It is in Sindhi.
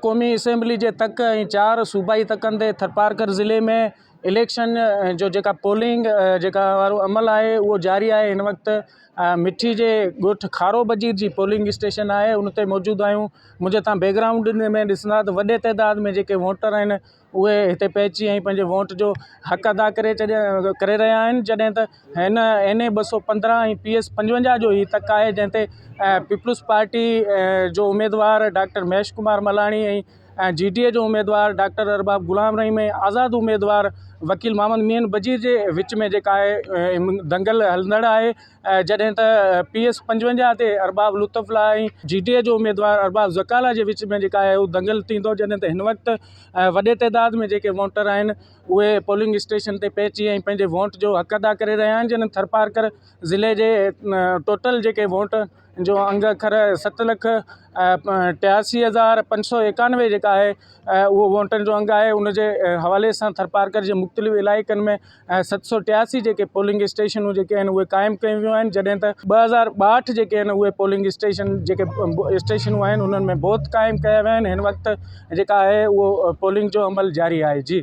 قومي اسيمبلي جي تڪ ۽ چار صوبائي تڪن تي ٿرپارڪر ضلعي ۾ اليڪشن جو جيڪا پولنگ جيڪا وارو عمل آهي اهو جاري آهي هن وقت مٺي جي ڳوٺ کارو بجير جي پولنگ اسٽيشن آهي ان تي موجود آهيون منهنجي تان بيڪ گرائونڊ ۾ ڏسندا ته وڏي تعداد ۾ جيڪي ووٽر آهن اهي هتي پهچي ۽ پنهنجي ووٽ جو حق ادا ڪري ڇڏيا ڪري رهيا آهن جڏهن ته هن اين اي 215 ۽ پي ايس 55 جو هي تڪ آهي جنهن تي پيپلز پارٽي جو اميدوار doctor Mahesh Kumar Malani ۽ G D A جو اميدوار ڊاڪٽر ارباب غلام رحيم ۽ آزاد اميدوار وڪيل محمد مين بجير جي وچ ۾ جيڪا آهي دنگل هلندڙ آهي جڏهن ته پي ايس 55 تي ارباب لطف الله ۽ جي ڊي اي جو اميدوار ارباب ذڪاء الله جي وچ ۾ جيڪا آهي اهو دنگل ٿيندو جڏهن ته هن وقت وڏي تعداد ۾ جيڪي ووٽر آهن اهي پولنگ اسٽيشن تي پهچي ۽ پنهنجي ووٽ جو حق ادا ڪري رهيا آهن جڏهن ٿرپارڪر ضلعي جي ٽوٽل جيڪي ووٽ جو انگ اکر ست لک 83591 جيڪا آهي اهو ووٽن جو انگ آهي ان جي حوالي سان ٿرپارڪر جي مختلف علائقن ۾ 783 جيڪي پولنگ اسٽيشنون جيڪي آهن اهي قائم ڪيون ويون آهن جڏهن ته 2062 جيڪي آهن اهي پولنگ اسٽيشن جيڪي اسٽيشنون آهن انهن ۾ بوٿ قائم ڪيا ويا آهن هن وقت جيڪا آهي اهو پولنگ جو عمل جاري آهي جي.